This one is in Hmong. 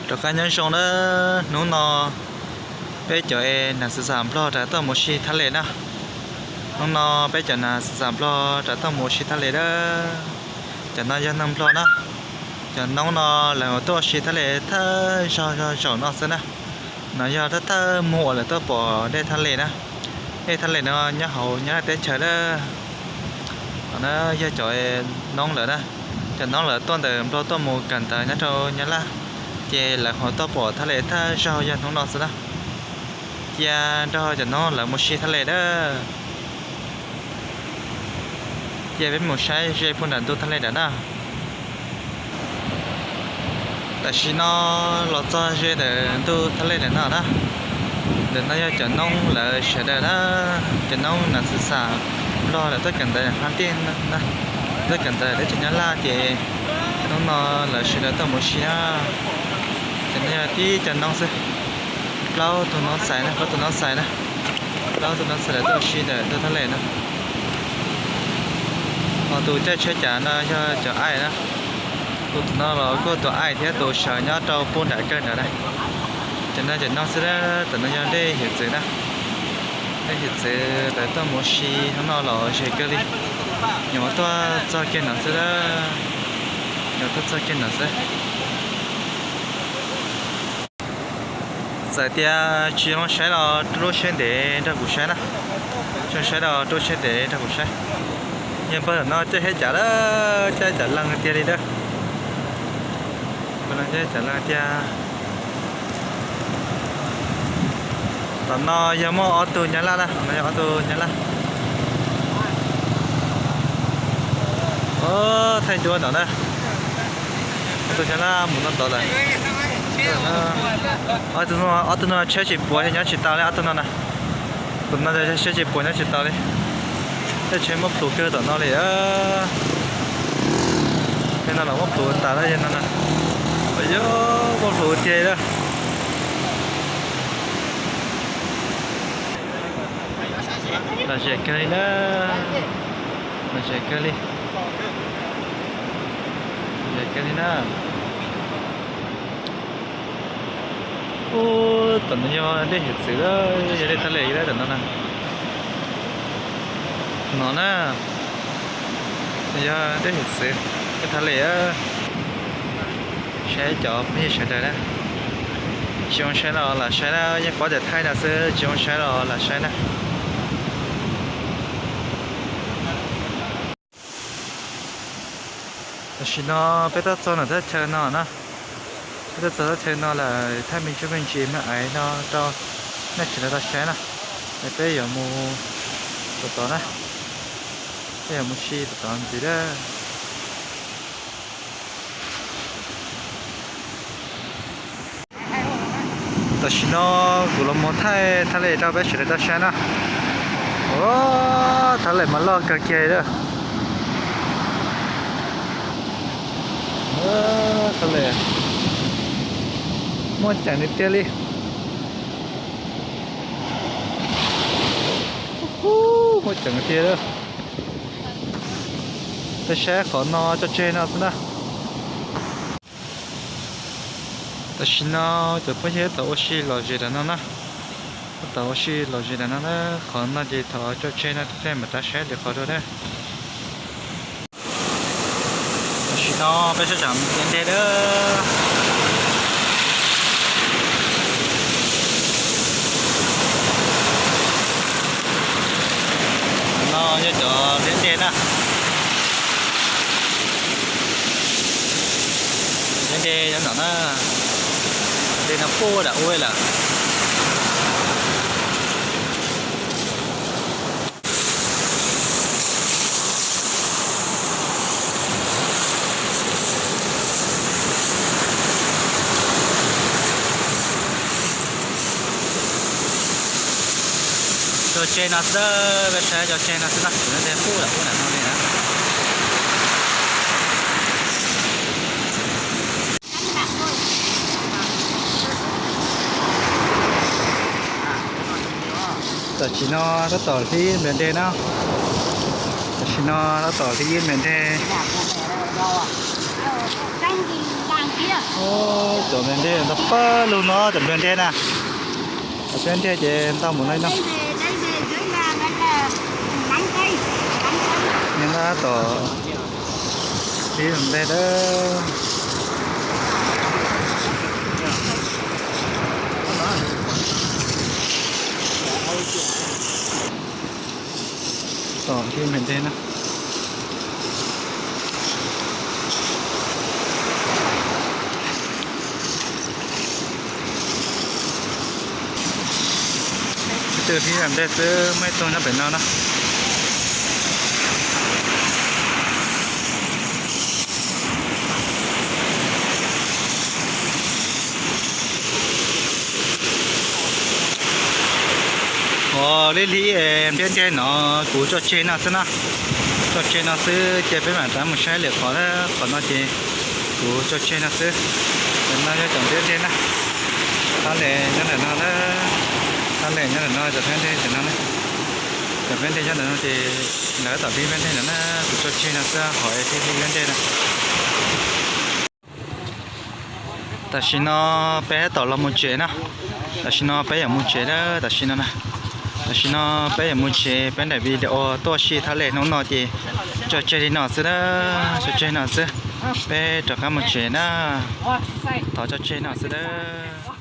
Rov qab nyob zoo na, hnub no peb cov nas xav xav Nplog rov tuaj mus ua si thaj les na. Hnub no peb cov nas xav xav Nplog rov tuaj mus ua si thaj les na. Cov no yog neeg Nplog na. Cov noob no lawv tuaj ua si thaj les thawj zaug zog zaum no xwb na. No yog thawj thawj mus uas lawv tuaj pom dej thaj les na. Dej thaj les no nyob hauv Nyab Laj teb chaws lawm. Qhov no yog cov noob lawv na. Cov noob lawv tuaj ntawm Nplog tuaj mus kawm ntawv nyob rau Nyab Laj, ces lawv ho tuaj pom thaj les thawj zaug yog hnub no xwb na. Cia nrog cov noob lawv mus si thaj les na. Cia peb mus saib ze puag nram ntug thaj les ntawm na. Tam sim no los txog ze ntawm ntug thaj les ntawm no na. Ntawm no yog cov noob lawv sawv daws na, cov noob nas xav xav Nplog lawv tuaj kawm ntawv hab tiag na, tuaj kawm ntawv teb chaws Nyab Laj ces hnub no lawv sawv daws tuaj mus si na. Cov no yog tib cov noob xwb, plaub tug noob xais na, plaub tug noob xais na, plaub tug noob xais lawv tuaj ua si ntawm ntug thaj les na. Ho tus caij tsheb cav no yog cov aim na. Tus no los kuj tus aim thiab tus sawv nyob rau puag nram kawg nrad na. Cov no cov noob xwb na, tam no yog dej hiav txwv na. Dej hiav txwv lawv tuaj mus si hnub no los ze kawg li. Nyuam qhuav tuaj txog kiag no xwb na, nyuam qhuav tuaj txog kiag no xwb. Txawm tias tsis zoo saib los rub siab ntev nrog kuv saib na, tsis zoo saib los rub siab ntev nrog kuv saib. Yog npawg no caij tsheb cav lawm, caij cav lees tiag li na. Caij cav lees tiag. Tom no yog muaj ob tug Nyab Laj na, no yog ob tug Nyab Laj. Thaij duab ntawm na, ob tug Nyab Laj mus no tod lawm. Ob tug no tsheb tsis puav nyob tsis tau li ob tug no na. Tus no tsheb tsis puav nyob tsis tau li. Tej tsheb muab plhus kawg tom no li. Tej no los muab plhus tas lawm no na. Yog muab plhus tiag li lawm. Lom zem kawg li na, lom zem kawg li, lom zem kawg li na. Ub, tom no yog dej hiav txwv, yog dej thaj les lawm tom no na. No na, yog dej hiav txwv, dej thaj les. Saib cov phooj ywg sawv daws na, tsis zoo saib los lam saib na, yeej paub tias thaij no xwb, tsis zoo saib los lam saib na. Tam sim no peb tuaj txog ntawm thaj chaw no na, peb tuaj txog thaj chaw no lawm, thaij me ntsis me ntsis me ais no rau nej sawv daws tau saib na. Es peb yuav mus tom tod na, peb yuav mus si tom tod ntxiv na. Tam sim no kuv los mus thaij thaj les rau peb sawv daws tau saib na. Ua, thaj les mas loj kawg kiag li. Thaj les muaj ceem li tiag li. Muaj ceem tiag. Peb saib qhov no tso tseg no xwb na. Tam sim no cov phooj ywg tau ua si lom zem ntawm no na, tau ua si lom zem ntawm no na. Qhov no ces thaum tso tseg no peb mam rov saib lwm qhov dua na. Tam sim no peb sab tsam ntej na. No yog cov liab ntej na. Liab ntej nyob no na. Ntej no puag nram ub lawm. Cov tseg no xwb, peb saib cov tseg no xwb na, kuv ntej pub lam pub nram no li na. Tam sim no tab tom hlib nplias nteg na. Tam sim no tab tom hlib nplias nteg. Cov nplej nteg ntau pab lug no, cov nplej nteg na. Cov nplej nteg ces ntau mus no no. Nyob tom tib nplej na. Tom tib nplej nteg na. Ib tug tib nplej nteg xwb, muaj ib tug nyob pem no na. Ua li li nplej nteg no kuv tso tseg no xwb na. Tso tseg no xwb ces peb mam rov mus saib lwm qhov, qhov no ces kuv tso tseg no xwb. Tam no yog cov nplej nteg na. Thaj les nyob ntawm no na. Thaj les nyob ntawm no, cov nplej nteg ntawm no na. Cov nplej nteg nyob ntawm no ces lawv tom nplej nteg ntawm na, kuv tso tseg no xwb, qhov nplej nteg no. Tam sim no peb tab tom los mus tsev na. Tam sim no peb yuav mus tsev na, tam sim no na. Tam sim no peb yuav mus tsev, peb daim video tuaj si thaj les hnub no ces tso tseg li no xwb na, tso tseg no xwb. Peb rov qab mus tsev na. Thov tso tseg no xwb na.